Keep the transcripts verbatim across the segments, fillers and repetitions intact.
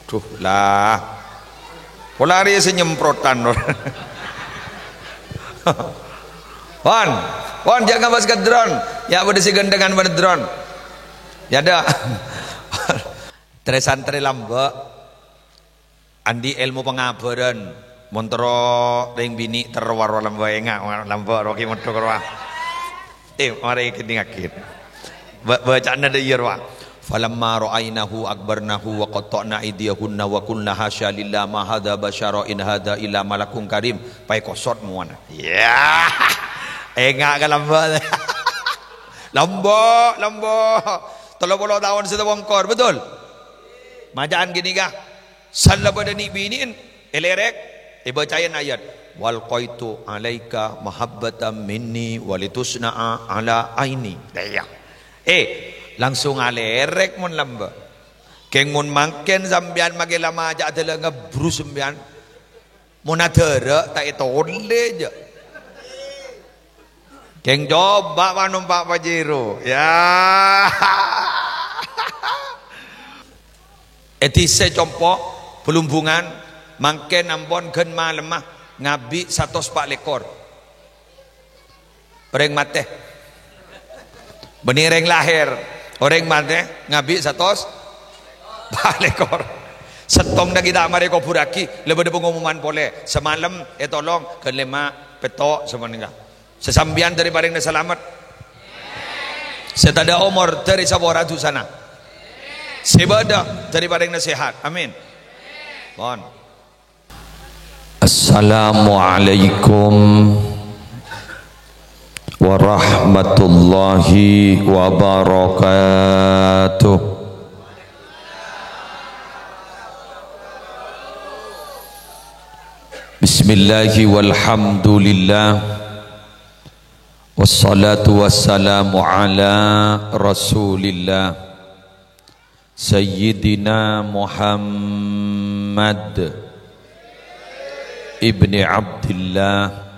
Duh, la. Pola arèya sè nyemprotan. Pon, pon, jhâ' ngabâs ka drone. Ya, bâdâ sè ghândhângan bân drone. Ya, dâ'. Trè-santrè lambâ'. Andi' èlmo pangabhârân. Mon terro rèng binè' terro waro lambâ', enga' lambâ' rowa ghi' mondhuk rowa. Eh, marè kèdingngaghi. Ba-, bâca'anna dâ' iyâ rowa. "Falamma ra'ainahu akbarnahu wa qatta'na aidiyahunna wa qulna hasya lillah ma hadza basyara in hadza illa malakun karim." Paèkosot mowana. Yâ. Enga' ka lambâ'. Lambâ', lambâ'. Tello polo taon sè tapongkor, betul? Maca'an ghânèka. Sallabâ dâ' nè'-binè'en èlèrèk, èbâcaèn ayat, "Wa alqaitu alaika mahabbatan minni wa litusna'a ala aini." Dâ' iyâ. Eh, langsung alèrèk mon lambâ'. Kèng mon mangkèn sampèyan makè la maca'a dâlâ ngebbru sampèyan. Mon adârâ' ta' ètolè jâ. Kèng coba panompa' Pajero. Yâ. È dhisa compo', Blumbungan, mangkèn ampon ghân malemma ngabi' satos pa' lèkor. Orèng matè. Bânnè orèng lahèr. Orèng matè ngabi' satos pa' lèkor. Sèttongnga ghi' ta' marè kobhurraghi, la bâdâ pengumuman polè. Samalem ètolong, ghân lèma', pètto', sapanèka. Sè sampèyan dâri parèngna salamet. Sè tadâ' omor dâri sapora dusana. Sè bâdâ dâri parèngna sehat. Amin. Pon. Assalamualaikum warahmatullahi wabarakatuh. Bismillahi walhamdulillah. Wassalatu wassalamu ala Rasulillah. Sayyidina Muhammad ibni Abdillah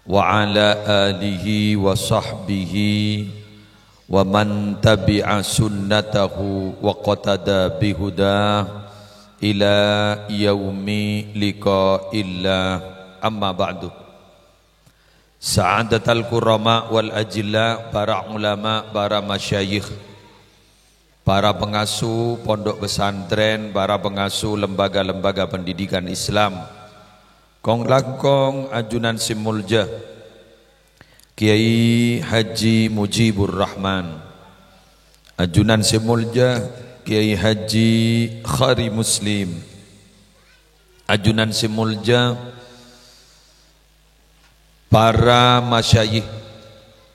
wa ala alihi wa sahbihi wa man tabi'a sunnatahu wa qatada bihuda ila yaumi liqa'illah. Amma ba'du. Sa'adatal kurama wal ajilla, para ulama, para masyayikh, para pengasuh pondok pesantren, para pengasuh lembaga-lembaga pendidikan Islam, kong-langkong ajunan sè molja Kiai Haji Mujibur Rahman, ajunan sè molja Kiai Haji Khari Muslim, ajunan sè molja para masyayikh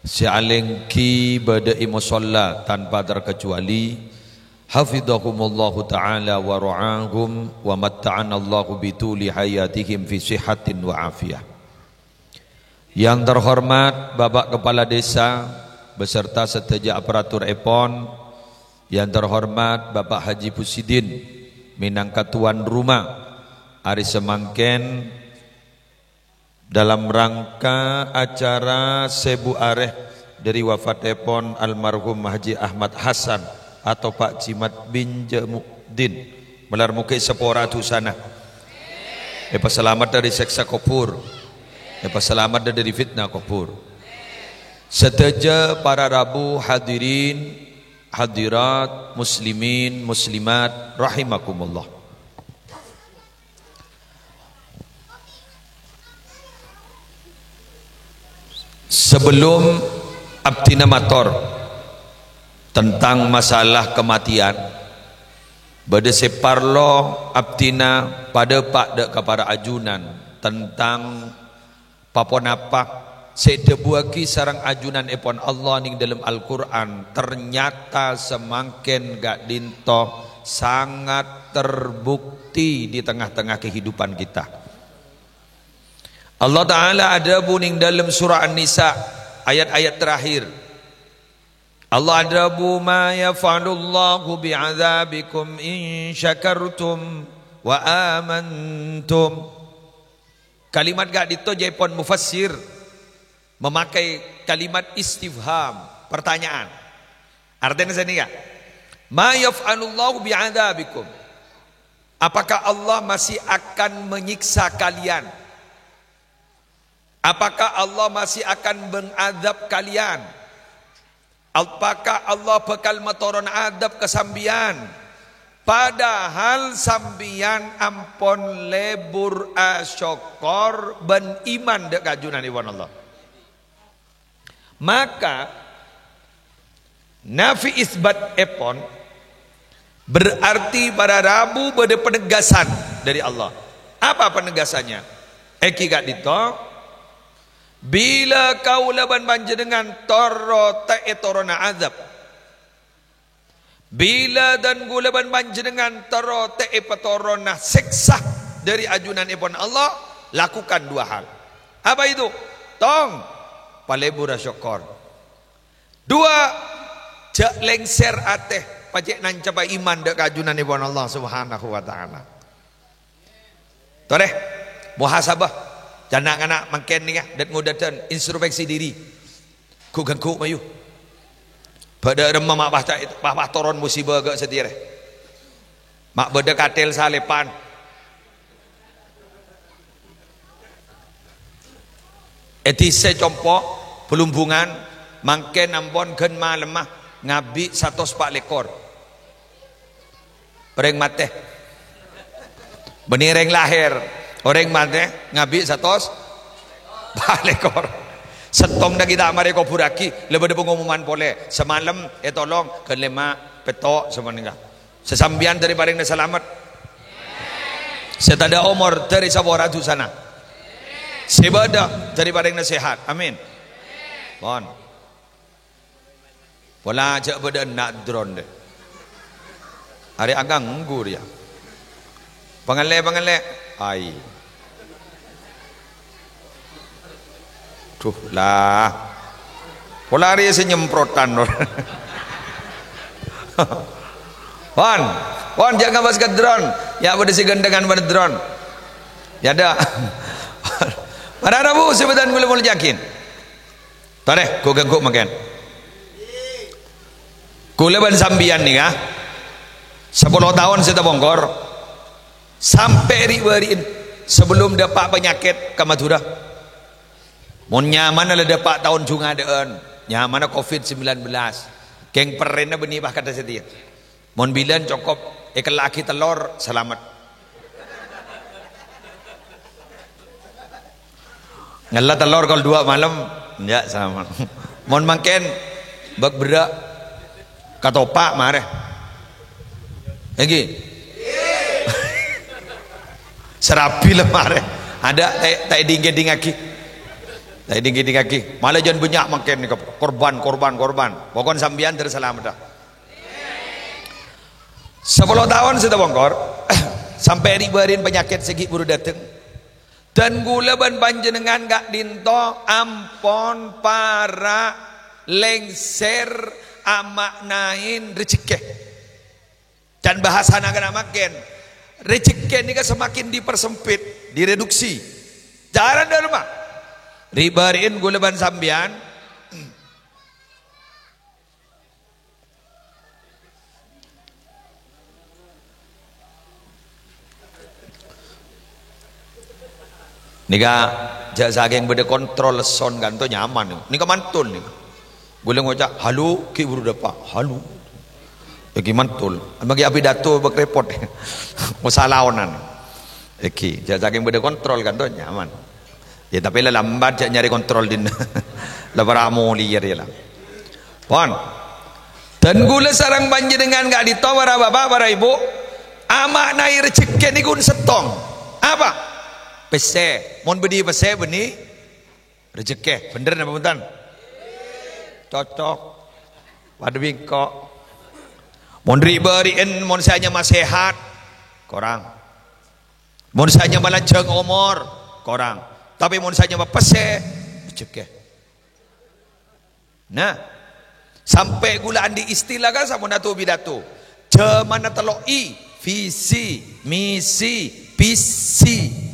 sè alèngghi bâdâ è mosolla tanpa terkecuali, hafidhahumullahu ta'ala wa ra'ahum wa matta'anallahu bituli hayatihim fi sihhatin wa afiyah. Yang terhormat Bapak Kepala Desa beserta sadhâjâ aparaturèpon, yang terhormat Bapak Haji Pusidin minangka tuan rumah arè samangkèn, dalam rangka acara sèbu arè dâri wafatèpon almarhum Haji Ahmad Hasan atau Pak Jimat bin Jamuddin. Malar moghi sapora dusana. Èpasalamet dâri sèksa kobhur. Èpasalamet dâri fitnah kobhur. Sadhâjâ para rabu hadirin, hadirat, muslimin, muslimat, rahimakumullah. Sebelum abdhina mator tentang masalah kematian, bâdâ sè parlo abdhina padâpa' dâ' ka para ajunan tentang pa-ponapa sè èdhâbuwâghi sareng ajunanèpon Allah neng dâlem Al-Qur'an, ternyata samangkèn ka'dinto sangat terbukti di tengah-tengah kehidupan kita. Allah Ta'ala adhâbu neng dâlem surah An-Nisa, ayat-ayat terakhir. Allah adhâbu, "Ma yaf'alullahu bi'adzabikum in syakartum wa amantum." Kalimat ka'dinto jâèpon mufassir memakai kalimat istifham, pertanyaan. Artèna sanèka, "Ma yaf'alullahu bi'adzabikum?" Apakah Allah masih akan menyiksa kalian? Apakah Allah masih akan mengazab kalian? Apakah Allah bakal matoron azab ka sambiyan? Padahal sambiyan ampon lebur asokkor bân iman dâ' ka ajunanèpon Allah. Maka, nafi isbat èpon berarti para rabu bâdâ penegasan dâri Allah. Apa penegasannya? Èngghi ka'dinto, bilâ kaulâ bân panjhennengngan terro ta' ètorona azab. Bilâ dân kaulâ bân panjhennengngan terro ta' èpatorona sèksa dâri ajunanèpon Allah, lakukan dua hal. Apa itu? Tong, palebur asokkor. Dua, jhâ' lèngsèr atè, pajhât nanceppa iman dâ' ka ajunanèpon Allah Subhanahu wa Ta'ala. Torè, muhasabah. Can na'-kana' mangkèn nèka, dât-ngodâdhân, introspeksi diri. Ghu-ghânggu mayu. Bâdâ remma ma' pas ca-, pas, pas toron musibah ghâ' satèya rè. Ma' bâdâ kathèl salèpan. È dhisa Compo', Blumbungan, mangkèn ampon ghân malemma ngabi' satos pa' lèkor. Orèng matè. Bânnè orèng lahèr. Orèng matè ngabi' satos pa' lèkor. Sèttongnga ghi' ta' marè kobhurraghi, la bâdâ pengumuman polè. Samalem ètolong, ghân lèma', pètto', sapanèka. Sè sampèyan dâri parèngna salamet. Sè tadâ' omor dâri sapora dusana. Sè bâdâ dâri parèngna sehat. Amin. Pon. Pola jhâ' bâdâ enna' dron, deh. Arè aganggu rèya. Pangallè, pangallè. Ai. Duh, la. Pola arè sè nyemprotan. Pon. Pon, jhâ' ngabâs ka dron. Ya, bâdâ sè ghândhângan bân dron. Ya, dâ'. Para rabu sè bâdân kaulâ molja'aghi. Torè, ghu-ghânggu mangkèn. Kaulâ bân sampèyan nèka, sapolo taon sè tapongkor, sampè' ri'-bâri'en sabellum dâpa' panyakèt ka Madhurâ. Mon nyamana la dâpa' taon jhungadâ'ân, nyamana covid sembilan belas. Kèng perrènna bânnè pas kadhâ satèya. Mon bilân cokop èkella'aghi tellor, salamet. Ngella tellor kol dua malem, enjâ' salamet. Mon mangkèn, bâk berrâ', katopa' marè. Èngghi? Sarabi la marè. Adâ' ta', ta' èdhing-kèdhingngaghi. Ta' èdhing-kèdhingngaghi. Mala jân bânnya' mangkèn nèka, korban, korban, korban. Pokon sampèyan dâr salamet, dâ. Sapolo taon sè tapongkor, sampè' ri'-bâri'en panyakèt sè ghi' buru dâteng. Dân kaulâ bân panjhennengngan ka'dinto ampon para' lèngsèr ama'naè rejhekkè. Can bhâsana kana' mangkèn, rejhekkè nèka semakin dipersempit, direduksi. Carana dâ' remma? Ri'-bâri'en kaulâ bân sampèyan, nèka jhâ' sakèng bâdâ kontrol son kanto nyaman. Nèka mantul nèka. Ghulâ ngoca', "Halo, ghi' buru dâpa', halo." Èngghi mantul. Amma ghi' apidato bâk rèpot. Osalaonan. Èngghi, jhâ' sakèng bâdâ kontrol kanto nyaman. Ya, tapè la lambat jhâ' nyarè kontrol dinna'. La para' molè rèya la. Pon. Dân kaulâ sareng panjhennengngan ka'dinto, para bapa', para ibu, ama'naè rejhekkè nèko settong. Apa? Pèssè. Mon bânnè pèssè, bânnè rejhekkè. Bhender napa bhunten? Cocok. Padâ bi' engko'. Mon ri'-bâri'en, mon sè anyama sehat, korang. Mon sè anyama lanjhâng omor, korang. Tapè mon sè anyama pèssè, rejhekkè. Nah, sampè' ghulâ andi' istilah kan sampon ato-pidato. Jhâmanna tello' I, visi, misi, pisi.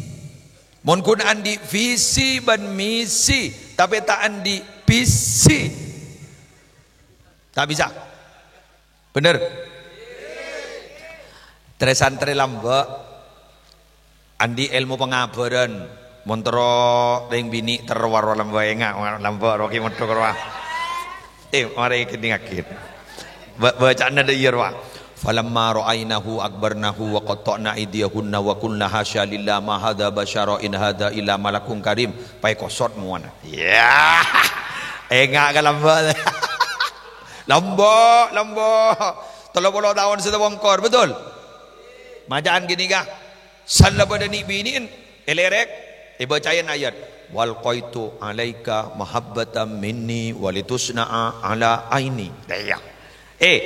Mon ghun andi' visi bân misi, tapè ta' andi' pisi, ta' bisa. Bhender? Trè-santrè lambâ', andi' èlmo pangabhârân, mon terro rèng binè' terro waro lambâ' enga', lambâ' rowa ghi' mondhuk rowa. Eh, marè kèdingngaghi. Ba-, bâca'na dâ' iyâ rowa. "Falamma ra'ainahu akbarnahu wa qatta'na aidiyahunna wa qulna hasya lillah ma hadza basyara in hadza illa malakun karim." Paèkosot mowana. Yâ. Enga' ka lambâ'. Lambâ', lambâ'. Tello polo taon sè tapongkor, betul? Maca'an ghânèka, sallabâ dâ' nè'-binè'en èlèrèk, èbâcaèn ayat, "Wa alqaitu alaika mahabbatan minni wa litusna'a ala aini." Dâ' iyâ. Eh,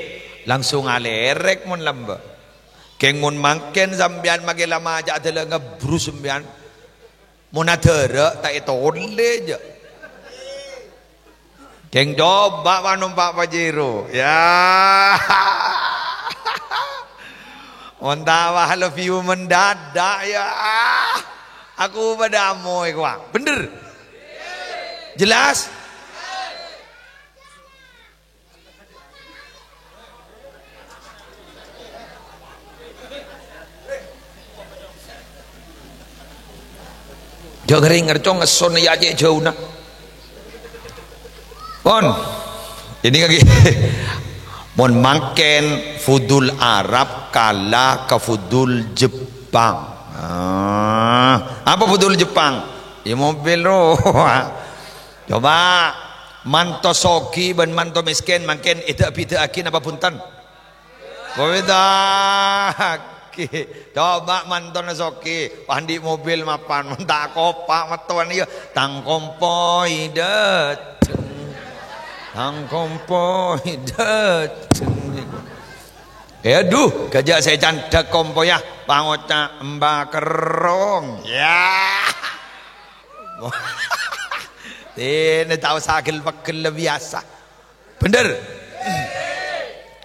langsung alèrèk mon lambâ'. Kèng mon mangkèn sampèyan makè la maca'a dâlâ ngebbru sampèyan. Mon adârâ' ta' ètolè, jâ'. Kèng coba panompa' Pajero. Yâ. Mon ta' wah love you mendadak, yâ. Aku padâ amoy, kowa. Bhender? Jelas? Jhâ' ngèrèng ngercong ngesson ya cè' jhâuna. Pon. Ini lagi. Mon mangkèn fudul Arab kala ka fudul Jepang. Ah, apa fudul Jepang? Ya mobil rowa. Coba, manto sogi bân manto mèskèn mangkèn èdâ'-bidâ'aghi napa bhunten? Kobidâ'aghi. Coba mantona sogi, andi' mobil mapan, mon ta' kopa' mattowan iyâ, "Tang kompoy dâteng. Tang kompoy dâteng." Eh, adhu, ghâjâ' sè candhâk kompoyya, pangoca' emba kerrong. Yâ. Tènè ta' osa gel-pegel biyasa. Bhender?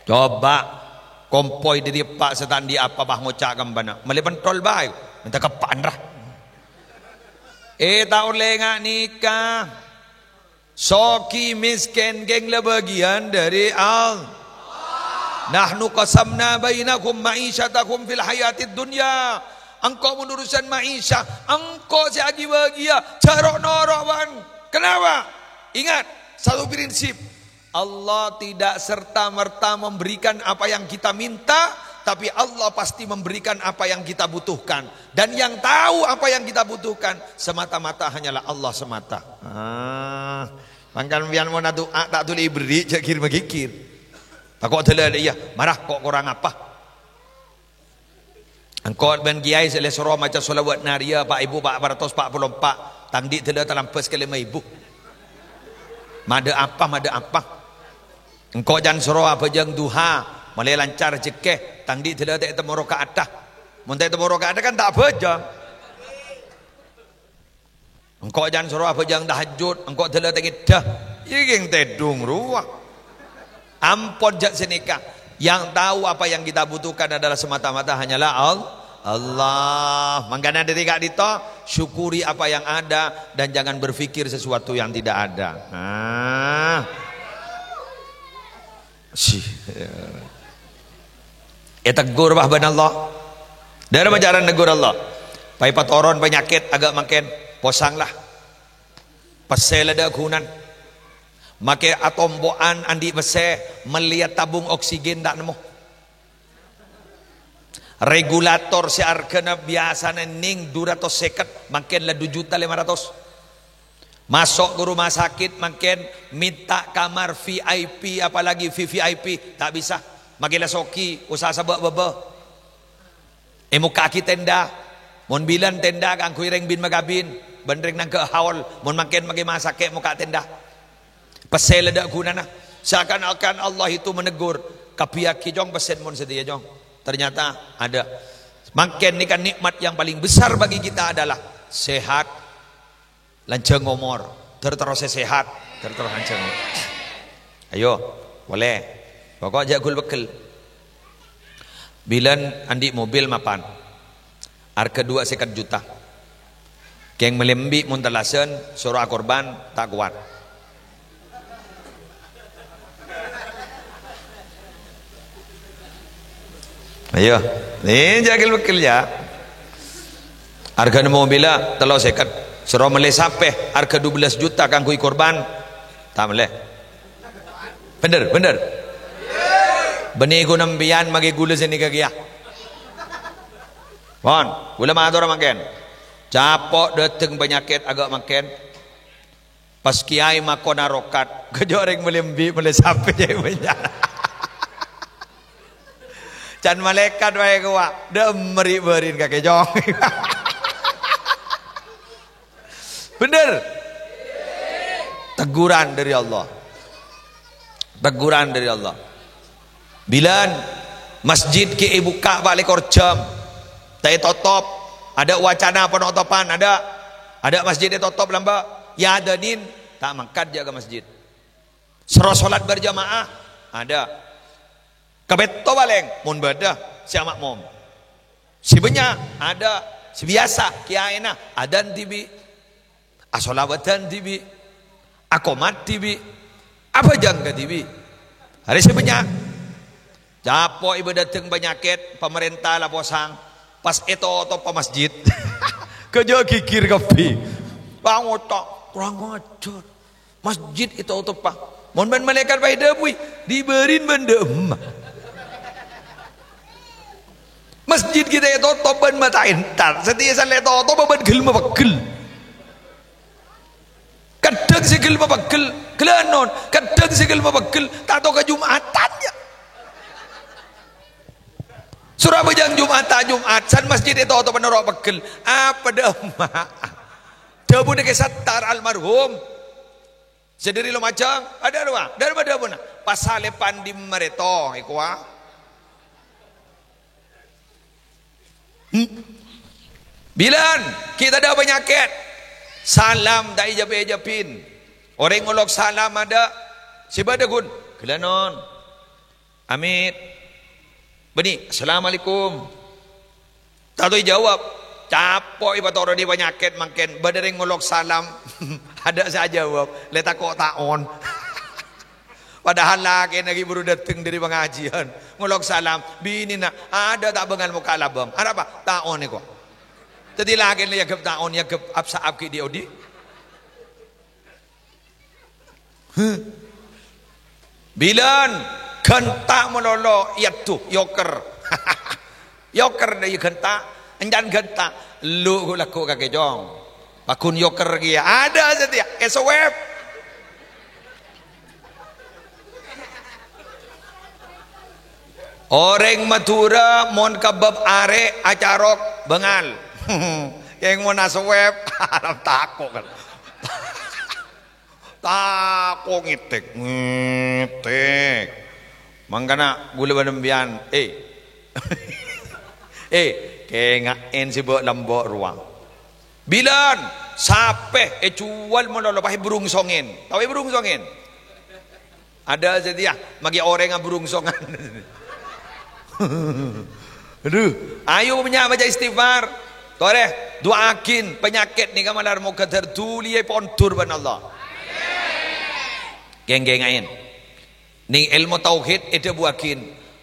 Coba, kompoy dâri eppa' sè ta' andi' apa, bâh, ngoca' ka embana. Mellè pentol bhâi. Mènta keppa'an, ra. Eh, ta' ollè nga' nèka. Sogi mèskèn, kèng, la bâgiyân dâri Allah. "Nahnu qasamna bainahum ma'isyatahum fil hayatid dunya." Engko' mon urusan ma'isyah, engko' sè agi-bâgiyâ, jhâ' ro'-noro', bân. Kenapa? Ingat, satu prinsip. Allah tidak serta-merta memberikan apa yang kita minta, tapi Allah pasti memberikan apa yang kita butuhkan. Dan yang tahu apa yang kita butuhkan semata-mata hanyalah Allah semata. Ah. Mangkana sampèyan mon adu'a ta' dhuli èberri', jhâ' gir-magigir. Tako' dâlâ iyâ, mara ko' korang apa? Engko' bân kèyaè sè lè soro maca shalawat nariyah, pa' èbu pa' ratos pa' polo empa', tang dhi' dâlâ talambâs ka lèma èbu. Madâ' apa, madâ' apa? Engko' can soro abhâjâng duha, malè lancar rejhekkè, tang dhi' dâlâ ta' ètemmo raka'atta. Mon ta' ètemmo raka'atta kan ta' abhâjâng. Engko' can soro abhâjâng tahajjud, engko' dâlâ ta' ngèddhâ. Iyâ kèng tèdung rowa. Ampon jhâ' sanèka. Yang tahu apa yang kita butuhkan adalah semata-mata hanyalah Al-, Allah. Mangkana dâri ka'dinto, syukuri apa yang ada dan jangan berpikir sesuatu yang tidak ada. Nah. Sih. Èteggur, bâh, bân Allah. Dârâ macaran neggur Allah. Pas èpatoron panyakèt aghâ' mangkèn, posang la. Pèssè la dâ' ghunana. Makè atompo'an andi' pèssè, mellèya tabung oksigen ta' nemmo. Regulator sè arghâna biyasana nèng du ratos sèket, mangkèn la du juta lèma ratos. Maso' ka rumah sakit mangkèn, minta kamar V I P, apalagi V V I P, ta' bisa. Makè la sogi, osa sabâ' bâbâ. Èmokka'aghi tenda. Mon bilân tenda kaangghuy rèng bin makabin, bân rèng nangghâ' haul, mon mangkèn makè masakè' mokka' tenda. Pèssè la dâ' ghunana. Seakan-akan Allah itu menegur, "Kabbhiyâghi, Cong, pèssèn mon sadhâjâ, Cong." Ternyata ada. Mangkèn nèka nikmat yang paling besar bagi kita adalah sehat, lanjhâng omor. Ter-terros sè sehat, ter-terros lanjhâng omor. Ayo, polè. Poko' jhâ' ghul-pegghel. Bilân andi' mobil mapan. Arghâ duwâ' sèket juta. Kèng malè embi' mon tellasan, soro akorban, ta' kowat. Ayo, nè, jhâ' ghel-bâghel, yâ. Arghâna mobilla tello sèket. Soro mellè sapè arghâ dubellâs juta kaangghuy korban. Ta' mellè. Bhender, bhender. Bânnè ghun empèyan maghi ghulâ sanèka kèya. Pon, ghulâ mator mangkèn. Capo' dâteng panyakèt aghâ' mangkèn. Pas kèyaè makona rokat, ghâjâ' orèng mellè embi', mellè sapè jhâ' bânnya'. Can malaèkat bhâi kowa, dâ' emmer bârin kakè, Cong. Bhender. Teguran dâri Allah. Teguran dâri Allah. Bilân masjid ghi' èbukka' pa' lèkor jam, ta' ètotop, adâ' wacana panotopan, adâ', adâ' masjid ètotop lambâ', èadhânin, ta' mangkat jhâ' ka masjid. Soro solat berjamaah, adâ'. Kapètto palèng, mon bâdâ sè ama'mom. Sè bânnya', adâ', sè biyasa, kèyaèna, adân dhibi'. Asolawadhân dhibi', akomat dhibi', abhâjâng kadhibi'. Arè sè bânnya'. Capo' èbâ dâteng panyakèt, pamarènta la posang, pas ètotop pa masjid. Ghâjâ' ghighir kabbhi. Pangotang, kurang ajar. Masjid ètotop, Pak. Mon bân malaèkat bhâi èdhâbuwi, "Dibârin bân dâ' emma." Masjid kita ètotop bân mata entar. Satèya sala ètotop bân ghellâ' mapeggel. Kadhâng sè ghellâ' mapeggel, ghellânon. Kadhâng sè ghellâ' mapeggel, ta' tao ka Jum'atan, yâ. Soro abhâjâng Jum'ata Jum'at, san masjid ètotop noro' peggel. Apa dâ' emma? Dhâbuna Kè Sattar almarhum. Sè dâri Lumajang, adâ' rowa, dâri ma dhâbuna? Pas salèpan dimma rèto, èkowa. Hmm? Bilân, kita adâ' panyakèt. Salam ta' èjâb-èjâbbhin. Orèng ngolok salam adâ'. Sè bâdâ ghun. Ghellânon. Amit. Bânnè, "Assalamualaikum." Ta' tao èjâwâb. Capo' èpatoronè panyakèt mangkèn. Bâdâ rèng ngolok salam. Adâ' sè ajâwâb. Lè tako' ta'on. Padahal lakèna ghi' buru dâteng dâri pangajiân. Ngolok salam. Binèna, "Adâ' ta' bângal mokka' labâng?" "Arapa?" "Ta'on èkowa." Dhâddhi lakèna èyagghâp ta'on, èyagghâp ap-sa'ap ghi' dhi'-odhi'. Huh. Bilân ghânta malolo, èyaddu, èoker. Èoker dâ' iyâ ghânta, èncan ghânta. Lu ghu-, lagghu' kakè, Cong. Pagghun èoker kèya. Adâ' satèya, èsowèp. Orèng Madhurâ mon ka bâb arè' acarok bângal. Kèng mon asowèp, alam tako' kan. Tako' ngètèk, ngètèk. Mangkana ghulâ bân sampèyan, eh. Eh, kènga'è sè bâ' lambâ' rowa. Bilân sapè èjhuwâl malolo, pas èbhurungsongè. Tao èbhurungsongè? Adâ' satèya, maghi orèng abhurungsongan. Adhu, ayo bânnya' maca istighfar. Torè, du'aaghi panyakèt nèka malar moghâ dâr-, dhuli èpondur bân Allah. Kèng-kènga'è. Nèng èlmo tauhid èdhâbuwâghi,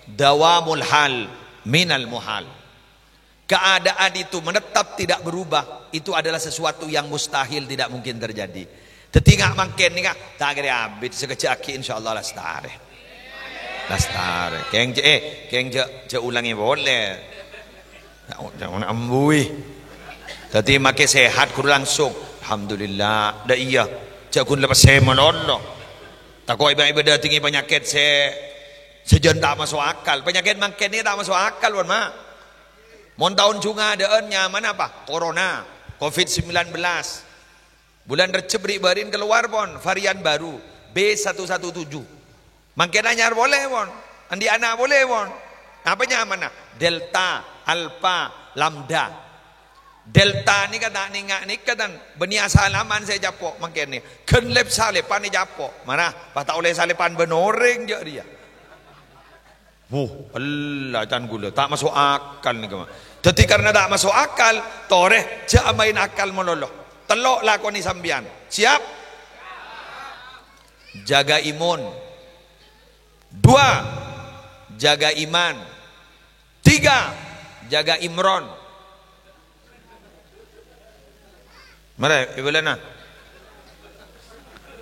"Dawamul hal minal muhal." Keadaan itu menetap tidak berubah, itu adalah sesuatu yang mustahil, tidak mungkin terjadi. Dhâddhi nga' mangkèn nèka, ta' kèra abit, sakejjhâ' aghi' insyaallah lastarè. Lastarè. Kèng jhâ', eh, kèng jhâ', jhâ' olangè polè. Ya, jhâ' ambuwi. Dhâddhi makè sehat ghuru langsung. Alhamdulillah. Dâ' iyâ, jhâ' ghun lepessè malolo. Tako' ibâ-, ibâdâ dhingè panyakèt sè, sè jhân ta' maso' akal. Panyakèt mangkèn nèka ta' maso' akal, pon, Ma'. Mon taon jhungnga adâ'ân nyamana apa? Corona, covid sembilan belas. Bulân Rejjeb ri'-bâri'ân kalowar, pon, varian baru, B satu satu tujuh. Mangkèn anyar polè, pon. Andi' ana' polè, pon. Apa nyamana? Delta, Alpha, Lambda. Delta nèka ta' nènga' nèka, tan. Bânnè asalaman sè ècapo' mangkèn nè. Ghân lep-salèpan ècapo'. Mara, pas ta' ollè salèpan bân orèng jâ' rèya. Wuh, ella can ghulâ, ta' maso' akal nèka, Ma'. Dhâddhi karna ta' maso' akal, torè jhâ' amaèn akal malolo. Tello' lakonè sampèyan. Siap? Jaga imun. Dua, jaga iman. Tiga, jaga Imron. Mara, ibu lana.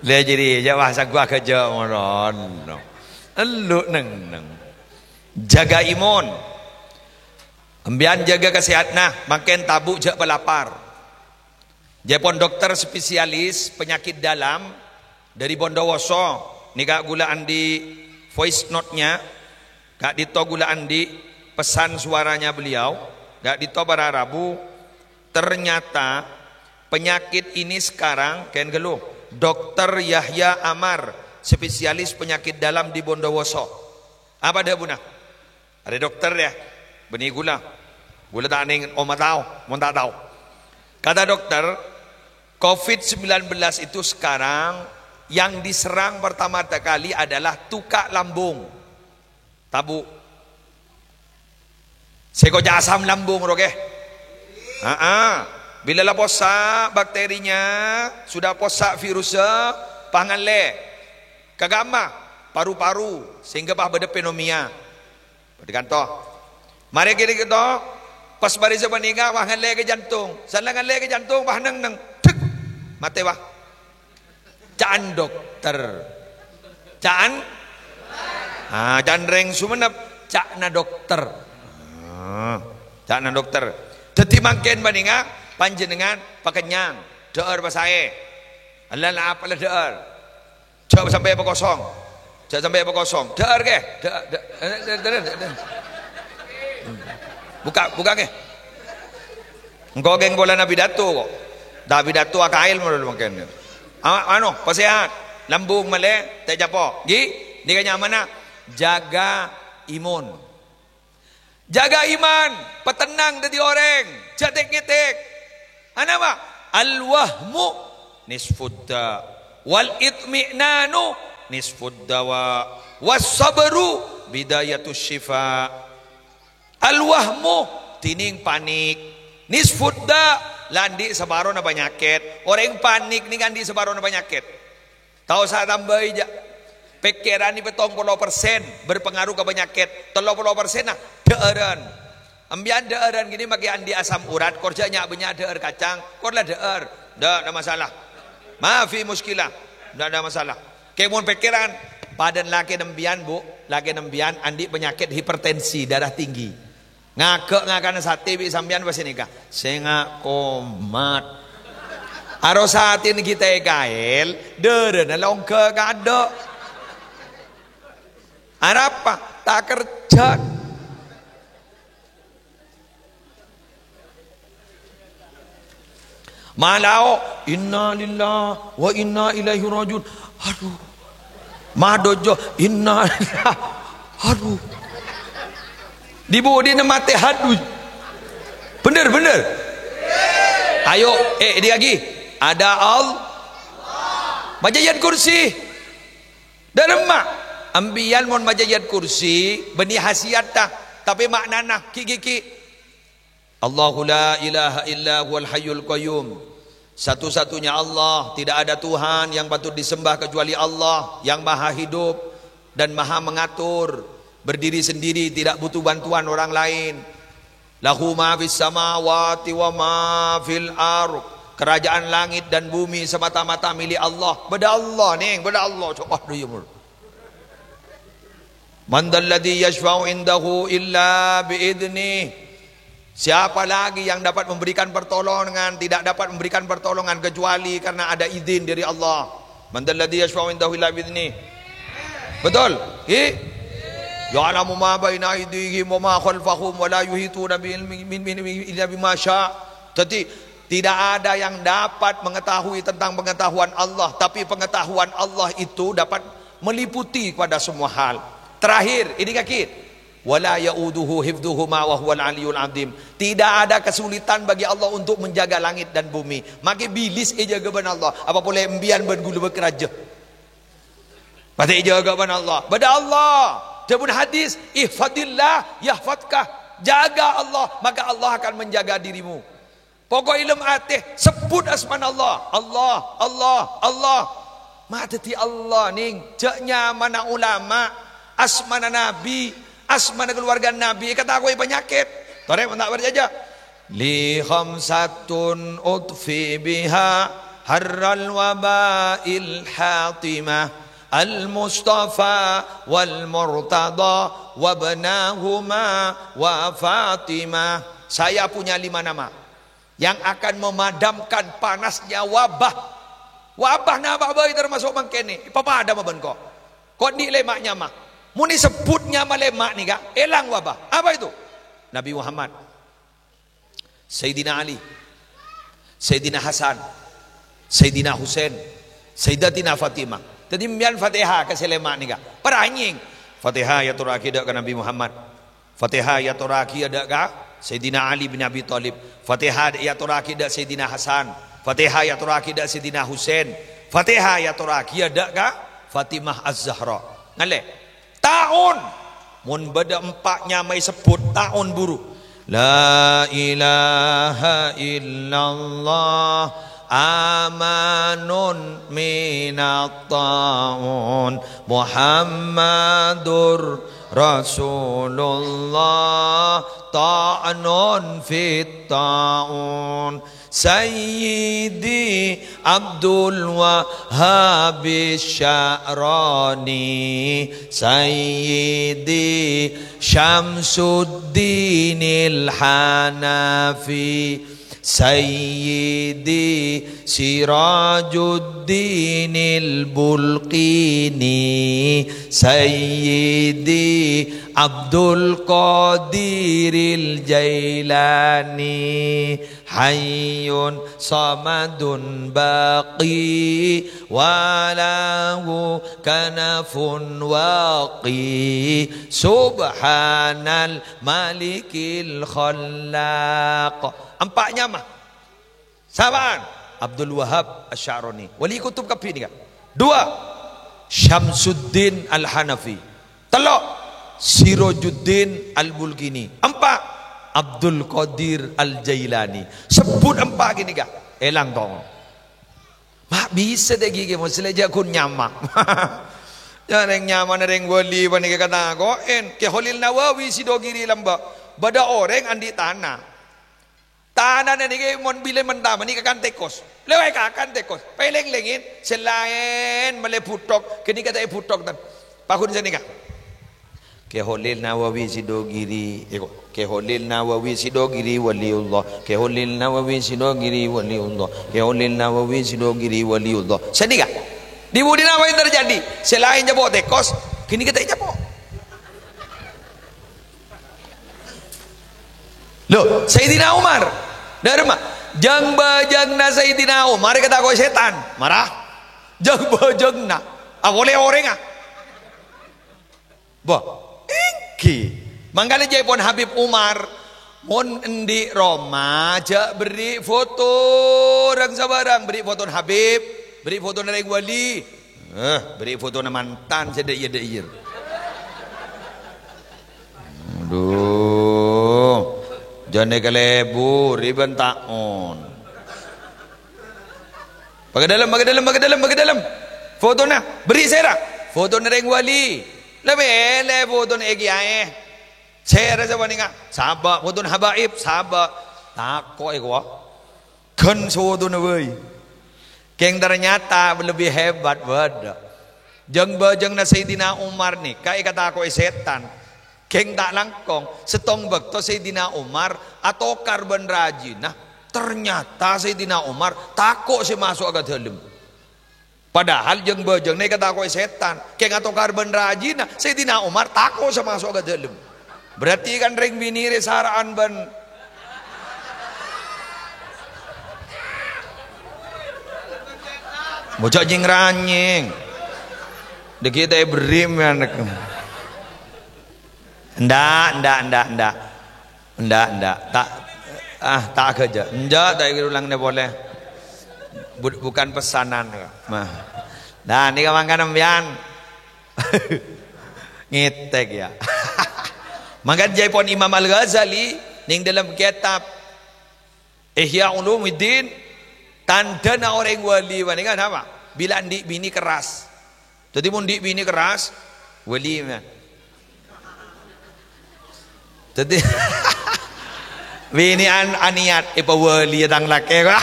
Lè jârèya, jâ' wah saguwa ghâjâ' moron. Ellu' neng-neng. Jaga imun. Embiyan jaga kasehatanna, mangkèn tabu' jâ' palapar. Jâ' pon dokter spesialis penyakit dalam, Dari Bondowoso, nèka ghulâ andi' voice note-nya, ka'dinto ghulâ andi' pesan suaranya beliau, ka'dinto para rabu, ternyata penyakit ini sekarang, kèng ghâllu, Dokter Yahya Amar, spesialis penyakit dalam di Bondowoso. Apa dhâbuna? Arè dokter, yâ, bânnè ghulâ. Ghulâ ta' nèng omma tao, mon ta' tao. Kata dokter, covid sembilan belas itu sekarang yang diserang pertama kali adalah tuka' lambung. Tabu'. Sè koca' asam lambung, roke. Aa, bilâ la possa' bakterinya, sudah possa' virusnya, pas ngallè. Ka kamma? Paru-paru, sehingga pas bâdâ pneumonia. Padâ kanto. Marè kènè' to, pas marè sapanèka, wah, ngallè ka jantung. Sala ngallè ka jantung, wah, neng-neng. Dek! Matè, wah. Ca'an dokter. Ca'an? Ah, ca'an rèng Sumenep. Ca'na dokter. Ah, ca'na dokter. Dhâddhi mangkèn panèka, panjhennengan pakennyang. Dhâ'âr pasaè. Ella la apa la dhâ'âr. Jhâ' sampè' pakosong. Jhâ' sampè' pakosong. Dhâ'âr, kè. Dhâ-, dhâ-, eh, dhâ-, dhâ-, dhâ-, dhâ-, hmm. Buka, buka, kè. Engko' kèng polana pidato, kok. Ta' pidato akaèl model mangkèn. A-, ano, pasehat. Lambung malè, ta' capo'. Ghi, nèka nyamana jaga imun. Jaga iman, patennang dhâddhi orèng, jhâ' tek-ngètek. Anapa? Al-wahmu nisfudda, wal itmi'nanu nisfuddawa, was sabru bidayatus syifa. Al-wahmu, dhinèng panik, nisfudda, la andi' saparona panyakèt. Orèng panik nèng andi' saparona panyakèt. Ta' osa tambâi, jâ'. Pèkkèran nè' pèttong polo persen berpengaruh ka panyakèt. Tello polo persenna dhâ'ârân. Embiyan dhâ'ârân ghi nè' makè andi' asam urat, kor jhâ' nya'-bânnya' dhâ'âr kacang, kor la dhâ'âr. Ndak ada masalah. Ma fi muskilah. Ndak ada masalah. Kèmon pèkkèran, padâna lakèna embiyan, Bu, lakèna embiyan andi' panyakèt hipertensi, darah tinggi. Ngaghâ' ngakana satè bi' sampèyan pas nèka. Sènga' komat. Aro satèna ghi' ta' èkaèl, dârâna longga kadâ'. Arapa? Ta' kerjhâ. Malao, "Innalillahi wa inna ilaihi rajiun." Aduh. Madojo, "Innalillahi." Aduh. Di budina mate, aduh. Bener, bener. Ayo, eh, di lagi. Ada Allah. Maca ayat kursi. Dalemma. Ambiyan mon maca ayat kursi, bânnè hasiyatta. Tapè ma'nana, ki-, ki-, ki. Allahu la ilaha illa huwal hayyul qayyum. Satu-satunya Allah, tidak ada Tuhan yang patut disembah kecuali Allah yang maha hidup dan maha mengatur, berdiri sendiri, tidak butuh bantuan orang lain. Lahu ma fis samawati wa ma fil ard. Kerajaan langit dan bumi semata-mata milik Allah. Bâdâ Allah, nèng, bâdâ Allah. Cok, aduh, ya, mul. Man dzalladzi yashfa'u indahu illa bi idznih. Siapa lagi yang dapat memberikan pertolongan? Tidak dapat memberikan pertolongan kecuali karena ada izin dari Allah. Man dzalladzi yashfa'u indahu illa bi idznih. Betul? Ki? Ya'lamu ma baina aidihim wa ma khalfahum wa la yuhituna bi ilmi min, min, min illa bima sya. Jadi, tidak ada yang dapat mengetahui tentang pengetahuan Allah, tapi pengetahuan Allah itu dapat meliputi pada semua hal. Terakhir, ini kaki. "Wa la ya'uduhu hifdhuhuma wa huwal aliyyul azim." Tidak ada kesulitan bagi Allah untuk menjaga langit dan bumi. Makè bilis èjâgâ bân Allah. Apa polè embiyan bân ghulâ bâk rajâ. Pastè èjâgâ bân Allah. Bâdâ Allah. Dhâbuna hadis, "Ihfadillah yahfadka." Jaga Allah, maka Allah akan menjaga dirimu. Pokok è lem atè, sebbhut asmana Allah. Allah, Allah, Allah. Ma dhâddhi Allah, nèng. Jhâ' nyamana ulama, asmana nabi, Asmana kaluwarga Nabi èkatako'è panyakèt. Torè, mon ta' parcajâ. "Li khamsatun utfi biha harral waba'il hatimah, al-Mustafa wal Murtada wabnahuma wa Fatimah." Saya punya lima nama yang akan memadamkan panasnya wabah. Wabah napa bhâi termasuk mangkèn nè, èpapadâmma bân ko'. Ko' andi' lèma' nyama. Mon èsebbhut nyama lèma' nèka, èlang wabah. Apa itu? Nabi Muhammad, Sayyidina Ali, Sayyidina Hasan, Sayyidina Husain, Sayyidatina Fatimah. Dhâddhi, sampèyan Fatihah ka sè lèma' nèka. Paranyèng. Fatihah èyatorraghi dâ' ka Nabi Muhammad. Fatihah èyatorraghi dâ' ka Sayyidina Ali bin Abi Thalib. Fatihah èyatorraghi dâ' Sayyidina Hasan. Fatihah èyatorraghi dâ' Sayyidina Husain. Fatihah èyatorraghi dâ' ka Fatimah Az-Zahra. Ngallè. Ta'un. Mon bâdâ empa' nyama èsebbhut, ta'un buru. La ilaha illallah, amanun minat ta'un, Muhammadur Rasulullah, ta'nun fit ta'un. Sayyidi Abdul Wahhab Sya'rani, Sayyidi Syamsuddinil Hanafi, Sayyidi Sirajuddinil Bulqini, Sayyidi Abdul Qadiril Jailani. Hayyun samadun baqi, wa lahu kanafun waqi, subhanal malikil khallaq. Empa' nyama. Sapa'an? Abdul Wahhab Asy-Sya'rani. Wali kutub kabbhi nèka. Dua, Syamsuddin Al-Hanafi. Tello', Sirajuddin Al-Bulqini. Empa', Abdul Qadir Al-Jailani. Sebbhut empa' ghânèka. Èlang tong. Ma' bisa ta' ghi' mon sè la jhâ' ghun nyama. Ya, rèng nyamana rèng wali panèka katako'en. Kè Kholil Nawawi Sidogiri lambâ'. Bâdâ orèng andi' tana. Tanana nèka mon bilâ menta panèka kan tèkos. Lewat kakan tèkos. Palèng-lèngèn sè laèn mellè bhuthok, ghânèka ta' è bhuthok, tan. Paggun sanèka. Kè Kholil Nawawi Sidogiri, èko, Kè Kholil Nawawi Sidogiri waliullah. Kè Kholil Nawawi Sidogiri waliullah. Kè Kholil Nawawi Sidogiri waliullah. Sanèka. Di budina apa yang terjadi? Sè laèn nyapo' tèkos, ghânèka ta' nyapo'. Lho, Sayyidina Umar. Dârma. Jâng-bâjângnga Sayyidina Umar èkatako'è sètan. Mara. Jâng-bâjângnga. Apolè orèngnga. Bâh, èngghi. Mangkana jhâ' pon Habib Umar. Mon andi' roma, jhâ' berri' foto rang-sabârâng. Berri' fotona Habib. Berri' fotona rèng wali. Eh, berri' fotona mantan sè dâ' iyâ-dâ' iyâ. Adhu. Jhâ' nèka lebur, bân ta'on. Pagâdâlem, pagâdâlem, pagâdâlem, pagâdâlem. Fotona, berri' sèra. Fotona rèng wali. La mèlè fotona è kèyaè. Sèra sapanèka. Sabâ', fotona habaib, sabâ'. Tako' è kowa. Ghân sodona bhâi. Kèng ternyata lebih hebat bâdâ. Jâng-bâjângnga Sayyidina Umar nèka èkatako'è sètan. Kèng ta' langkong, sèttong bâkto Sayyidina Umar atokar bân rajina, ternyata Sayyidina Umar tako' sè maso'a ka dâlem. Padahal jâng-bâjângnga èkatako'è sètan. Kèng atokar bân rajina, Sayyidina Umar tako' sè maso'a ka dâlem. Berarti kan rèng binè' rè sara'an bân Moja' nyèng-ranyèng. Dâgghi' ta' èberri' mè' anak. Endak, endak, endak, endak. Endak, endak. Ta', ah, ta' ghâjâ. Enjâ', ta' èkèrolangna polè. Bu-, bukan pesanan. Nah. Nah, nèka mangkana sampèyan. Ngètèk, ya. Mangkana jhâ' pon Imam Al-Ghazali nèng dâlem kètab Ihya Ulumuddin, tandhâna orèng wali panèka napa? Bilâ andi' binè kerras. Dhâddhi, mon andi' binè kerras, wali, mè'. Dhâddhi, binè'an anèyat, "Èpabâliyâ tang lakè', kowa."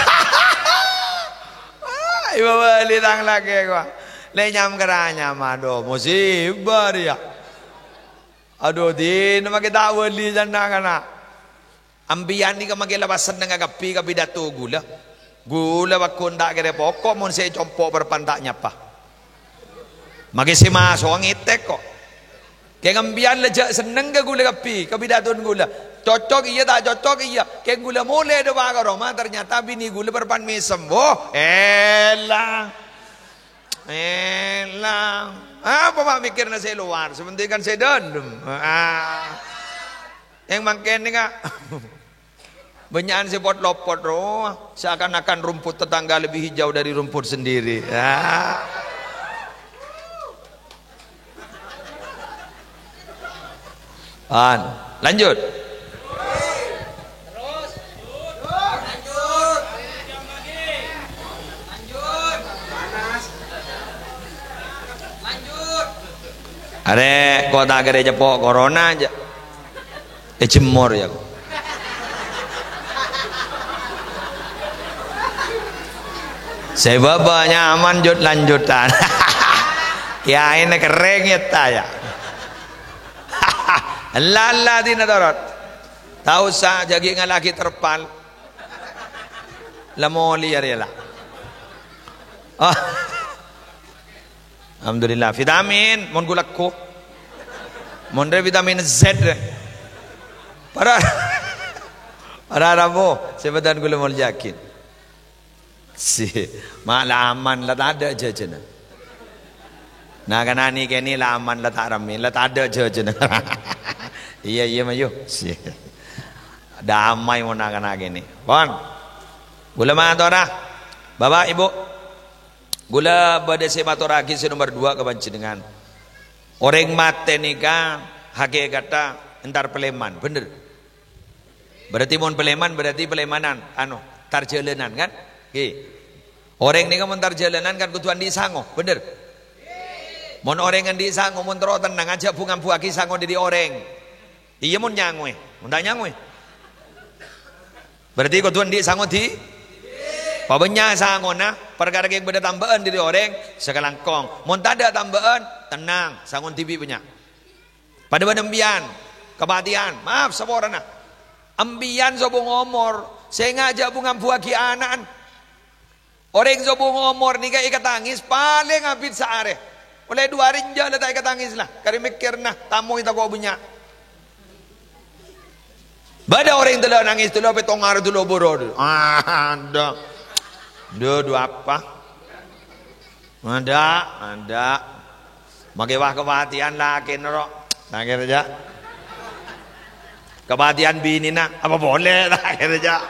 "Èpabâliyâ tang lakè', kowa." Lè nyam-keranyam, adhu, musibah rèya. Adhu, dinah makè ta' bâli, jhâ' na'-kana'. Empèyan nèka makè la pas sennengnga kabbhi ka pidato ghulâ. Ghulâ pagghun ta' kèra poko' mon sè compo' parpan ta' nyapa. Makè sè maso'a ngètèk, ko'. Kèng empèyan la jhâ' senneng ka ghulâ kabbhi, ka pidatona ghulâ. Cocok iyâ, ta' cocok iyâ. Kèng ghulâ molè dâpa' ka roma, ternyata binè ghulâ parpan mèsem. Woh, èlang. Èlang. Apa ma' mèkkèrna sè lowar? Sè pentèng kan sè dâlem. Ah. Yang mangkèn nèka. Bânnya'an sè pot-lopot, rowa. Seakan-akan rumput tetangga lebih hijau dari rumput sendiri. Ya. An. Lanjut. Arè, ko' ta' kèra ceppo' corona jhâ'. Èjemmor, ya. Sè bâbâ nyaman jut-lanjutan. Kèyaèna kerrèng, ya, ta', ya. Ella-ella dina torot. Ta' osa jhâ' ghi' ngallèaghi terpal. La molè arèya, la. Oh. Alhamdulillah, vitamin, mon ghulâ ko. Mon rè vitamin Z rè. Para, para rabu, sè bâdân ghulâ moljâ'aghi. Si, ma' la aman, la tadâ' jhâjhâna. Na'-kana' nèka nè la aman, la ta' rammè, la tadâ' jhâjhâna. Iyâ, iyâ, mayu. Si. Damai mon na'-kana' kènè'. Pon. Ghulâ matora. Bapak, Ibu. Ghulâ bâdâ sè matorraghi sè nomer duwâ' ka panjhennengngan. Orèng matè nèka hakèkatta entar palèman, bhender? Berarti mon palèman, berarti palèmanan, anu, entar jhâlânan, kan? Ghi. Orèng nèka mon entar jhâlânan kan kodhu andi' sango, bhender? Mon orèng andi' sango, mon terro tennang, ajhâ' bu-ngambuwâghi sango dâri orèng. Iyâ, mon nyangowè. Mon ta' nyangowè. Berarti kodhu andi' sango dhi-, pabânnya' sangona, parkara ghi' bâdâ tambâ'ân dâri orèng, sakalangkong. Mon tadâ' tambâ'ân, tennang, sangon dhibi' bânnya'. Padâ bân empèyan, kapatèyan, maaf, saporana. Empèyan sobung omor, sènga' jhâ' bu-ngambuwâghi ana'na. Orèng sobung omor nèka èkatangès palèng abit saarè. Ollè du arè enjâ' la ta' èkatangès la. Karè mèkkèrna, tamoy tako' bânnya'. Bâdâ orèng tello' nangès, tello' pètto' arè, tello' bârâ'. Adâ'. Dâ, du apa? Adâ', adâ'. Makè wah kapatèyan lakèna ro. Lakèna jhâ'. Kapatèyan binèna, apa polè lakèna jhâ'.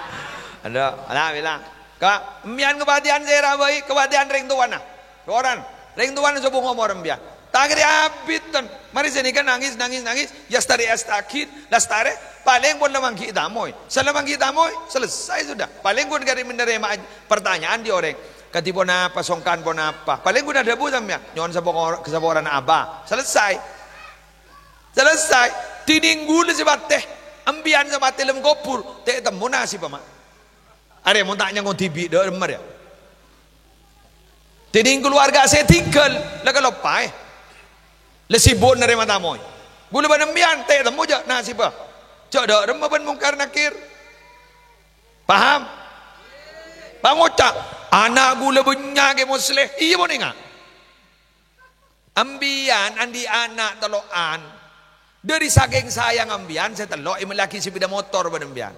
Adâ', ala bilang. Ka, empèyan kapatèyan sèra bhâi, kapatèyan rèng towana. Toran, rèng towana sobung omor empèyan. Ta' kèra abit, ten. Marè sè nèka nangès, nangès, nangès. Yastarè, yastarè, lastarè. Palèng pon la mangghi' tamoy. Sala mangghi' tamoy, selesai sudah. Palèng pon karè menerima pertanyaan dâri orèng. Kadhi ponapa, songkan ponapa? Palèng pon adhâbu sampèyan. Nyo'on sapokor-, saporana apa? Selesai. Selesai. Dhinèng ghulâ sè matè. Empèyan sè matè lem kobhur. Ta' ètemmo nasibbhâ, ma'. Arè mon ta' nyango dhibi' dâ' remma rèya. Dhinèng kalowarga sè ètinggal, la kaloppaè. La sibuk narèma tamoy. Ghulâ bân empèyan ta' ètemmo jhâ' nasibbhâ. Jhâ' dâ' remma bân Mungkar Nakir. Paham? Pangoca', "Ana' ghulâ bânnya' Kè Musleh." Iyâ mon enga'. Empèyan andi' ana' tello'an. Dâri sakèng sayangnga empèyan sè tello' èmellèyaghi sepeda motor bân empèyan.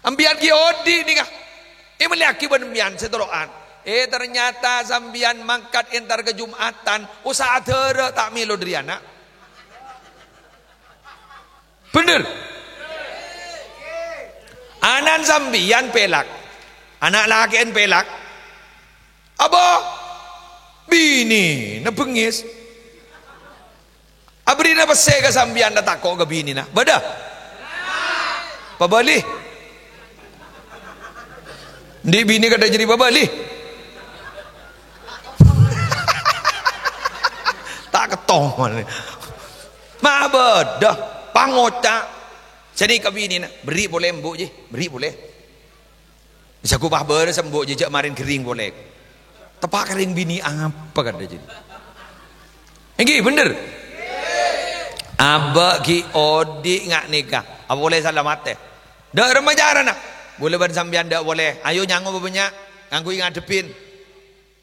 Empèyan ghi' odi' nèka. Èmellèyaghi bân empèyan sè tello'an. Eh, ternyata sampèyan mangkat entar ka Jumatan, usaha dârâ ta' mèlo dâri ana'. Bhender? Ana'na sampèyan pèlak. Ana' lakè'en pèlak. Apa? Binèna bengngès. Abherri'na pèssè ka sampèyan, la tako' ka binèna. Bâdâ? Pabâli. Andi' binè kadhâ' jârèya pabâli. Ta' ketto. Ma' bâdâ. Pangoca'. Sanèka binèna, "Berri' polè, Embu', jhi, berri' polè." Sakopa bârâs Embu' jhi, jhâ' marèn ghering polè. Teppa' ka rèng binè' apa kadhâ' jhi? Èngghi, bhender. Abâ' ghi' odi' nga' nèka. Apa polè salamet? Dâ' remma carana. Bulâ bân sampèyan dâ' polè. Ayo nyango bânnya'. Ngangghuy ngadhebbhin.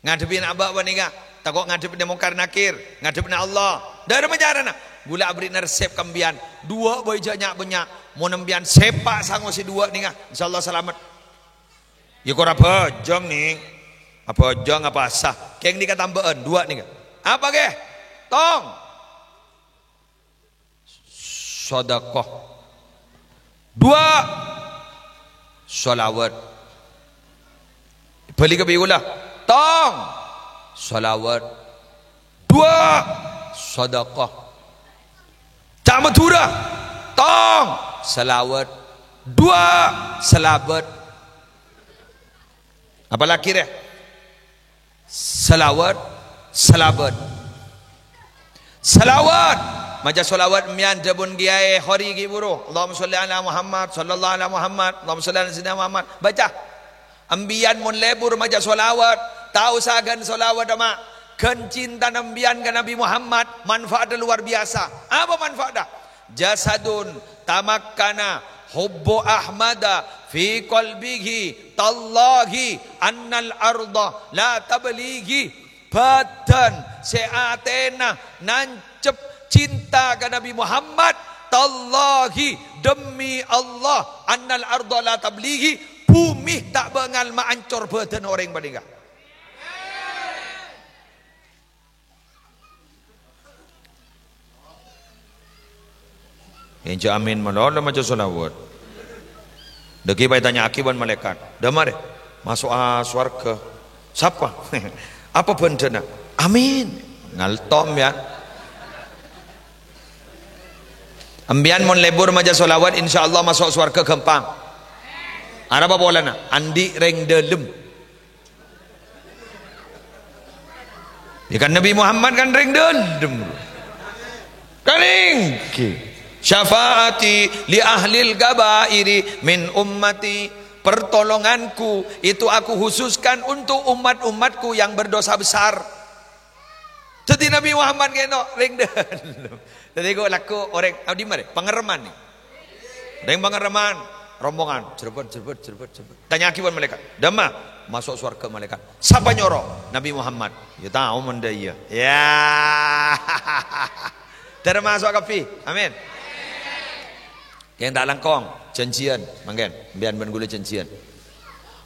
Ngadhebbhin abâ' panèka, tako' ngadhebbhi Mungkar Nakir, ngadhebbhina Allah. Dâ' remma carana. Bulâ aberri'na resep ka sampèyan. Duwâ' bhâi jhâ' nya'-bânnya'. Mon sampèyan sèpa' sango sè duwâ' nèka, insyaallah salamet. Iyâ kor abhâjâng, Nèng. Abhâjâng apa asa? Kèng nèka tambâ'ân, duwâ' nèka. Apa, Kè? Tong. Sadhâka. Duwâ', shalawat. Bâli ka bi' kaulâ. Tong, shalawat. Duwâ', sadhâka. Ca' Madhurâ. Tong, shalawat. Duwâ', shalabât. Apalagi rè? Shalawat, shalabât. Shalawat. Maca shalawat sampèyan dhâbuna Kèyaè Khori ghi' bhuru. Allahumma shalli ala Muhammad, sallallahu ala Muhammad, Allahumma shalli ala sayyidina Muhammad. Baca. Sampèyan mon lebur maca shalawat, ta' osa ghân shalawat, ma'. Ghân cintana sampèyan ka Nabi Muhammad, manfaatnya luar biasa. Apa manfaatnya? Jasadun tamakkana hubbu Ahmada fi qalbihi, tallahi annal arda la tablighi. Bhâdhân sè atèna nancep cinta ka Nabi Muhammad, tallahi, demi Allah, annal arda la tablighi, bhumè ta' bângal maancor bhâdhân orèng panèka. Enjâ' amin malolo maca shalawat. Dhâggi' pas ètanya'aghi bân malaèkat, "Dâ' marè maso'a sowarghâ sapa?" "Apa bhândhâna?" "Amin." Ngaltom, yâ. Sampèyan mon lebur maca shalawat, insyaallah maso' sowarghâ ghâmpang. Arapa polana? Andi' rèng dâlem. Ya kan Nabi Muhammad kan rèng dâlem. Kan èngghi. "Syafaati li ahlil kabairi min ummati." Pertolonganku itu aku khususkan untuk umat-umatku yang berdosa besar. Dhâddhi Nabi Muhammad kènto rèng dâlem. Dhâddhi kok lagghu orèng, abdhi marè, pangerreman nè. Rèng pangerreman, rombongan, jerbet, jerbet, jerbet, jerbet. Tanya'aghi bân malaèkat, "Dâ' emma maso' sowarghâ, malaèkat?" "Sapa nyoro?" "Nabi Muhammad." "Ya tao mon dâ' iyâ." Ya. Termasuk kabbhi. Amin. Kèng ta' langkong, janjian, mangkèn, sampèyan bân kaulâ janjian.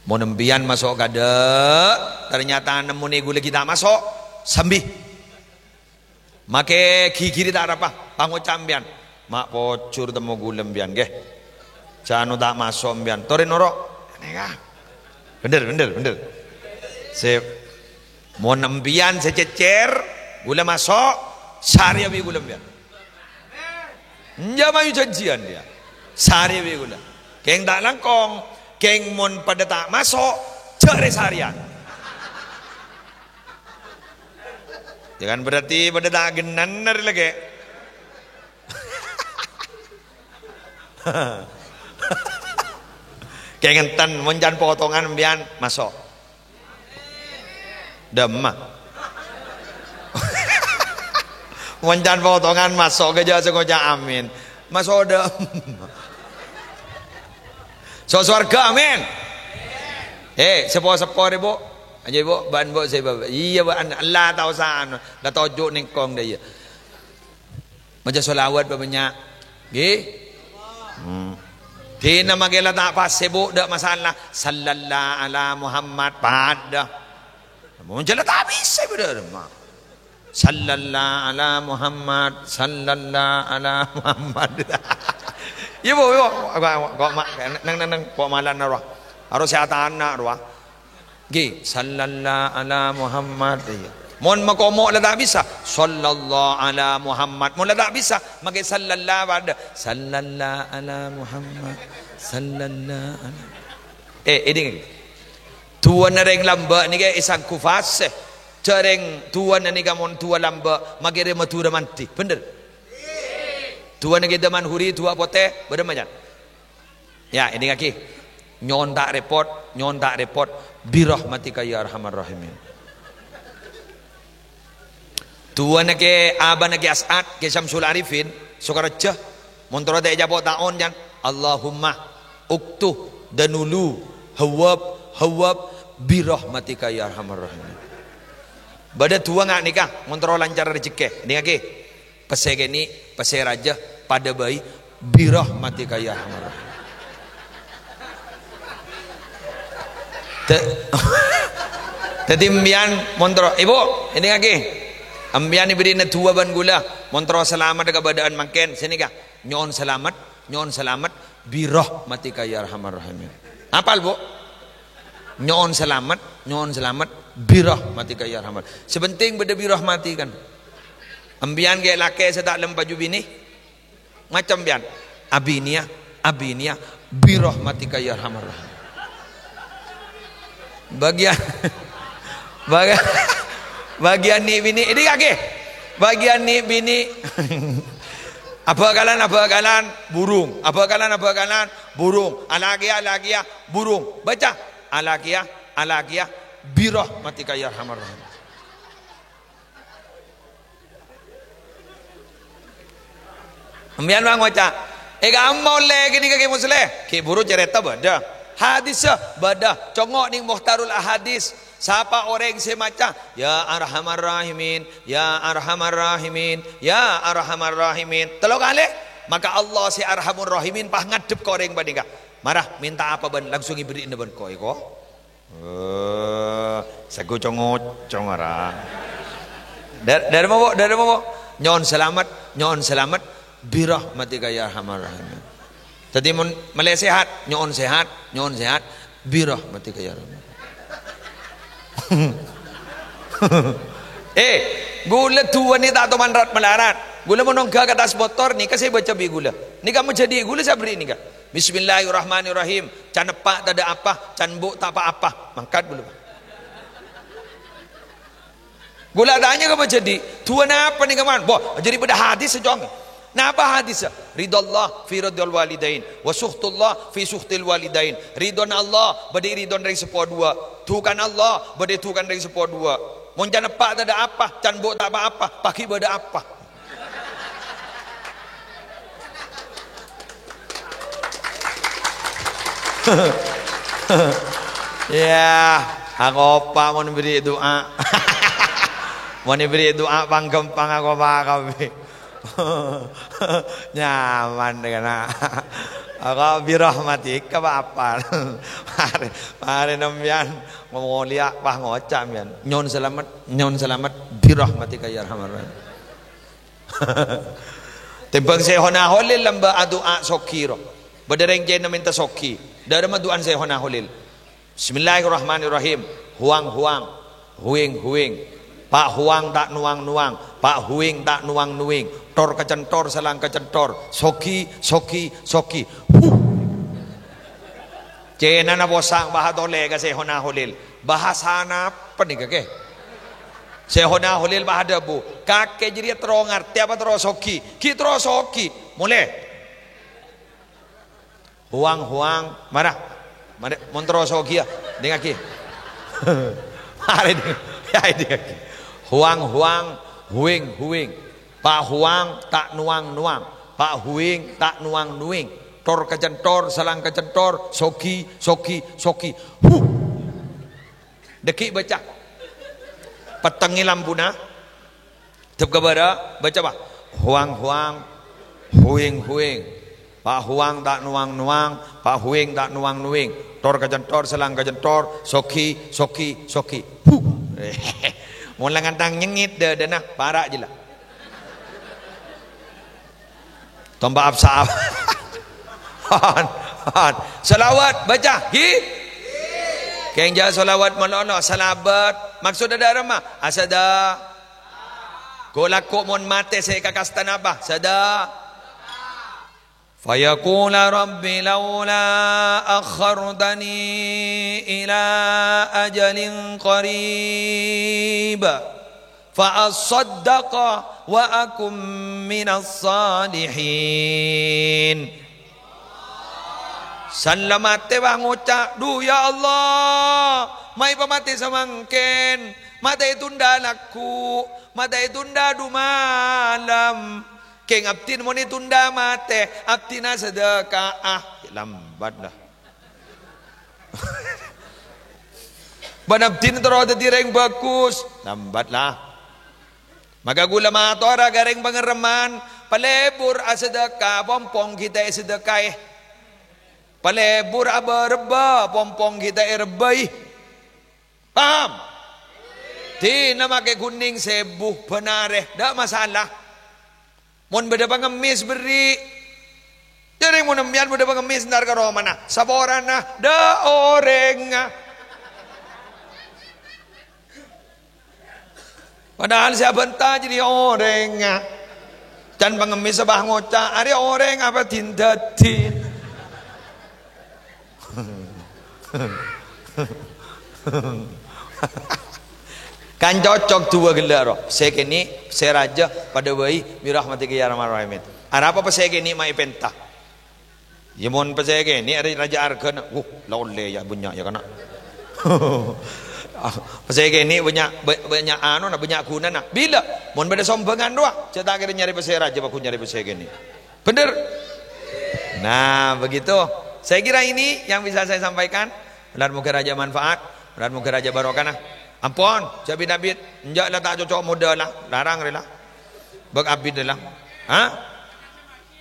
Mon sampèyan maso' kadâ', ternyata nemmonè kaulâ ghi' ta' maso', sambi. Makè ghighiri ta' arapa, pangoca' sampèyan. "Ma' pojhur temmo kaulâ sampèyan, ngghi. Jhâ' ano ta' maso' sampèyan, torè noro'." Nèka. Bhender, bhender, bhender. Sip. Mon sampèyan sè cècèr, kaulâ maso', sarèya bi' kaulâ sampèyan. Enjâ' mayu janjian, yâ. Sarèya bi' kaulâ. Kèng ta' langkong, kèng mon padâ ta' maso', jhâ' rè-sarèyan. Ya kan berarti padâ ta' gennenna rè laghi. Kèng enten, mon can potongan sampèyan maso'. Dâ' emma. Mon can potongan maso' ghâjâ sè ngoca' amin. Maso' dâ' emma. So sowarghâ, amin. Eh, seppo-seppo rè, Bu. Aja, Bu, bân, Bu, sè, Bu. Iyâ, Bu, an-, la ta' osa anu, la toju' nèngkong dâ' iyâ. Maca shalawat bânnya'. Ngghi? Hmm. Dina makè la ta' pas sè, Bu, dâ' masalah. Sallallahu ala Muhammad, padâ. Mon jhâ' la ta' bisa, Bu, dâ' remma. Sallallahu ala Muhammad, sallallahu ala Muhammad. Iyâ, Bu, iyâ, Bu. Kok, kok, kok ma-, neng, neng, neng, kok malan rowa. Harus sè atana' rowa. Ngghi, sallallahu ala Muhammad. Iyâ. Mon makomo' la ta' bisa, sallallahu ala Muhammad. Mon la ta' bisa, makè sallallahu padâ. Sallallahu ala Muhammad. Sallallahu ala. Eh, èdhing. Du'âna rèng lambâ' nèka èsangghu fasè. Jhâ' rèng du'âna nèka mon du'â lambâ', makè rè Madhurâ mandhi. Bhender? Du'ana Kè Daman Huri, du'a potè, bâdâ macan. Ya, èdingngaghi. Nyo'on ta' rèpot, nyo'on ta' rèpot, birahmatika ya arhamar rahimin. Du'ana Kè, abana Kè As'ad, Kè Syamsul Arifin, Sukareja, mon toro ta' ècapo' ta'on, can. Allahumma uktu danulu hawab hawab birahmatika ya arhamar rahimin. Bâdâ du'a nga' nèka, mon toro lancar rejhekkè. Èdingngaghi. Pèssè kènè', pèssè rajâ, padâ bhâi, birahmatika ya arhamar rahimin. Dâ-, dhâddhi empèyan mon toro, Ibu, èdingngaghi. Empèyan èbèrri'na du'a bân ghulâ, mon toro salamet kabâdâ'ân mangkèn, sè nèka. Nyo'on salamet, nyo'on salamet, birahmatika ya arhamar rahimin. Apal, Bu? Nyo'on salamet, nyo'on salamet, birahmatika ya arhamar. Sè pentèng bâdâ birahmati kan. Empèyan ghi' lakè sè ta' lem paju binè. Macem empèyan. Abinèya, abinèya, birahmatika ya arhamar rahimin. Bâgiyân, bâgiyân, bâgiyân nè' binè, èdingngaghi. Bâgiyân nè' binè. Abhâkalan, abhâkalan, burung. Abhâkalan, abhâkalan, burung. Alakèya, alakèya, burung. Baca. Alakèya, alakèya, birahmatika ya arhamar rahimin. Empèyan ma' ngoca', "È, kamma ollè ghânèka Kè Musleh?" Ghi' bhuru carèta bâdâ. Hadissa bâdâ. Congngo' nèng Mukhtarul Ahadits. Sapa orèng sè maca, "Ya Arhamar Rahimin, Ya Arhamar Rahimin, Ya Arhamar Rahimin," tello kalè, maka Allah sè Arhamur Rahimin pas ngadhep ka orèng panèka. "Mara, mènta apa bâ'na?" Langsung èbèrri'na bân ko-, èko. Eh, sagu congo-congo ra. Dâ-, dâri ma, Bu? Dâri ma, Bu? Nyo'on salamet, nyo'on salamet, birahmatika ya arhamar rahimin. Dhâddhi mon mellè sehat, nyo'on sehat, nyo'on sehat, birahmatika ya arhamar. Eh, ghulâ du'a nè ta' toman rat-malarat. Ghulâ mon ongghâ ka attas motor, nèka sè èbâca bi' ghulâ. Nèka majhâdhi ghulâ sè aberri' nèka. Bismillahirrahmanirrahim. Can eppa' tadâ' apa, can embu' ta' pa-apa. Mangkat ghulâ. Ghulâ atanya ka majhâdhi, "Du'a napa nèka, Man?" Bo, jârèya bâdâ hadis, Cong. Napa hadis? "Ridallah fi ridal walidain, wa sukhtullah fi sukhtil walidain." Ridhona Allah bâdâ è ridhona rèng seppo duwâ'. Dhukana Allah bâdâ è dhukana rèng seppo duwâ'. Mon can eppa' tadâ' apa, can embu' ta' pa-apa, paghi' bâdâ apa. Iyâ, akopa mon bèrri' du'a. Mon èbèrri' du'a pang-ghâmpang akopa kabbhi. Nyaman, kana'. Ako birahmatika pa-apa. Marè, marè nèmpèyan ngolèya pas ngoca' empèyan. Nyo'on salamet, nyo'on salamet, birahmatika ya arhamar rahimin. Tèmbhâng Syaikhona Kholil lambâ' adu'a soghi, ro. Bâdâ rèng Cèna mènta soghi. Dâremma du'ana Syaikhona Kholil. Bismillahirrahmanirrahim. Huwang-huwang, huwing-huwing. Pa' huwang ta' nowang-nowang, pa' huwing ta' nowang-nowing. Tor kacentor, salang kacentor. Soghi, soghi, soghi. Huh. Cènana posang, bâ' atolè ka Syaikhona Kholil. Bhâsana apa nèka, Kè? Syaikhona Kholil pas adhâbu, "Kakè jârèya terro ngartè apa terro soghi?" "Ghi' terro soghi." "Molè." "Huwang-huwang, mara. Marè, mon terro soghi, yâ, dingngaghi." Marè, ding-, yâ, dingngaghi. "Huwang-huwang, huwing-huwing. Pa' huwang ta' nowang-nowang. Pa' huwing ta' nowang-nowing. Tor kacentor, salang kacentor. Soghi, soghi, soghi. Huh." Dâgghi' bâca. Pettengngè lampuna. Dâp ka bârâ', bâca, Pa'. Huwang-huwang, huwing-huwing. Pa' huwang ta' nowang-nowang, pa' huwing ta' nowang-nowing. Tor kacentor, salang kacentor, soghi, soghi, soghi. Huh. Mon la ngantang nyengngit dâdâna, para' jâ la. Tompa apsa. Hon, hon. Salawat, bâca. Ghi? Kèng jâ' salawat malolo, salabât. Maksodda dâremma? Asada. Ghu-lagghu mon matè sè èkakastana apa? Sada. Fayaqula rabbi laula akhartani ila ajalin qarib. Fa ashaddaqa wa akun minas shalihin. Sella matè, bâ, ngoca', "Dhu, ya Allah, ma' èpamatè samangkèn, ma' ta' ètunda lagghu', ma' ta' ètunda dhumalem. Kèng abdhina mon ètunda matè, abdhina sadhâka'a." Lambat la. Bân abdhina terro dhâddhi rèng bhâghus. Lambat la. Maka kaulâ matora ka rèng pangerremman, palebur asadhâka, pompong ghi' ta' èsadhâkaè. Palebur abâ-rebbhâ, pompong ghi' ta' èrebbhâi. Paham? Dina makè ghunèng sèbu, bân arè, ta' masalah. Mon bâdâ pangemmès berri'. Jârèng mon empèyan bâdâ pangemmès entar ka romana. Saporana, ta' orèngnga. Padahal sè abânta jârèya orèngnga. Can pangemmès sè bâ ngoca', "Arèya orèng apa din-dadin?" Kan cocok duwâ ghellâ' ro. Sè kènè', sè rajâ, padâ bhâi, bi rahmatika ya arhamar rahimin. Arapa pèssè kènè' ma' èpènta? Yâ, mon pèssè kènè' arè rajâ arghâna, wuh, la ollè yâ bânnya' yâ, kana'. Pèssè kènè' bânnya', ba-, bânnya' anona, bânnya' ghunana. Bilâ, mon bâdâ sombhângan rowa, jhâ' ta' kèra nyarè pèssè rajâ, bhâghus nyarè pèssè kènè'. Bener? Nah, begitu. Saya kira ini yang bisa saya sampaikan. Mudah-mudahan rajâ manfaat, mudah-mudahan rajâ barokana. Ampon, jhâ' bit-abit, enjâ' la ta' cocok modâ la, larang rè la. Bâk abit rè la. Hah?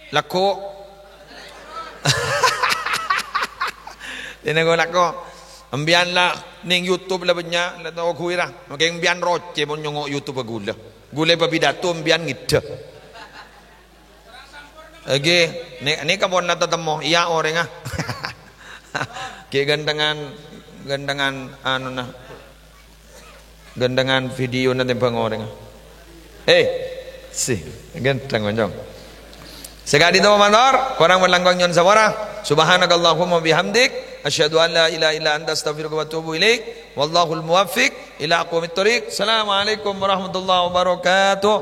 Lagghu'. Dinna' ko lagghu'. Empèyan la neng YouTube la bânnya', la tao ghuwira. Makè empèyan rocè mon nyongngo' YouTube ghulâ. Ghulâ èpapidato empèyan ngèdhâ. Èngghi, nè-, nèka pon la tatemmo. Iyâ, orèngnga. Ghi' ghântengan, ghântengan anona. Ghântengan videona tèmbhâng orèngnga. Eh, sè, ghântheng, Konco. Sè ka'dinto mator, korang bân langkong nyo'on sapora. Subhanakallahumma bihamdik, asyhadu an la ilaha illa anta, astaghfiruka wa atubu ilaik. Wallahul muwaffiq ila aqwamit thoriq. Assalamualaikum warahmatullahi wabarakatuh.